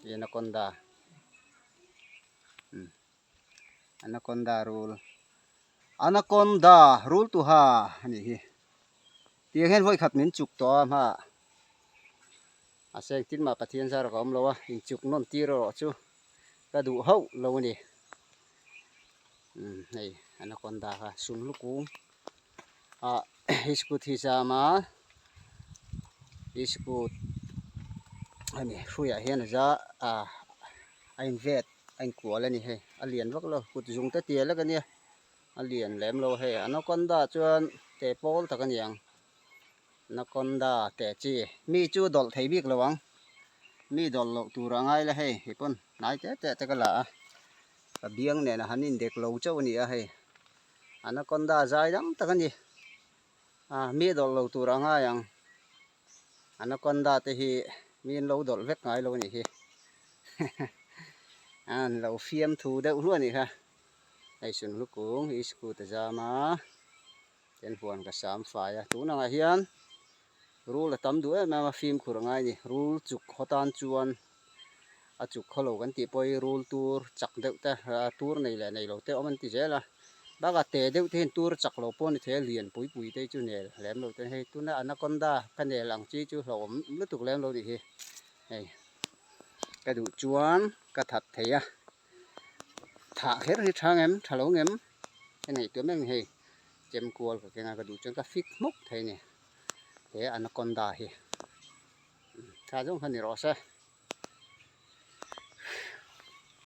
Anaconda umm anaconda rul anaconda rul tuha a nih hi tiang hian vawi khat min chuk tawh a hmaah a seng tin mah Pathian zar ka awm lo a inchuk nawn tir erawh chu ka duh hauh lo a ni umm hei anaconda kha sum lukung ah iskut hi zam a iskut a ni hruiah hian a za ah a invet a inkual a ni hei a lian vak lo kut zung te tia lek a nia a lian lem lo hei anaconda chuan te pawl tak a ni ang anaconda te chi mi chu dawlh thei bik lo ang mi dawlh loh tur a ngai la hei hei pawn hnai te te te ka la a ka biang nen a han indek lo chauh a ni a hei. Anaconda zai dang tak a ni. Ah mi dawlh lo tur a ngai ang. Anaconda te hi mi an lo dawlh vek ngai lo a nih hi. An lo fiam thu deuh hluah a nih kha. Hei sunhlu kung hi scooter a zam a, ten huan ka sam fai a. Tun angah hian rul a tam duh em em a, fimkhur a ngai a ni. Rul chuk haw tan chuan a chuk khaw lo kan tih pawh hi rul tur chak deuh te tur nei leh nei lo te awm an ti zel a bakah te deuh te hian tur chak lo pawh a ni thei a lian pui pui te hi chu nel lem lo te hei tuna anaconda ka nel ang chi chu hlauhawm lutuk lem lo nih hi hei ka duh chuan ka that thei a thah kher hi tha ngem tha lo ngem ka ngaihtuah mek a ni hei chem kual ka keng a ka duh chuan ka fik hmawk thei a ni he anaconda hi. Tha zawng kha ni rawh se.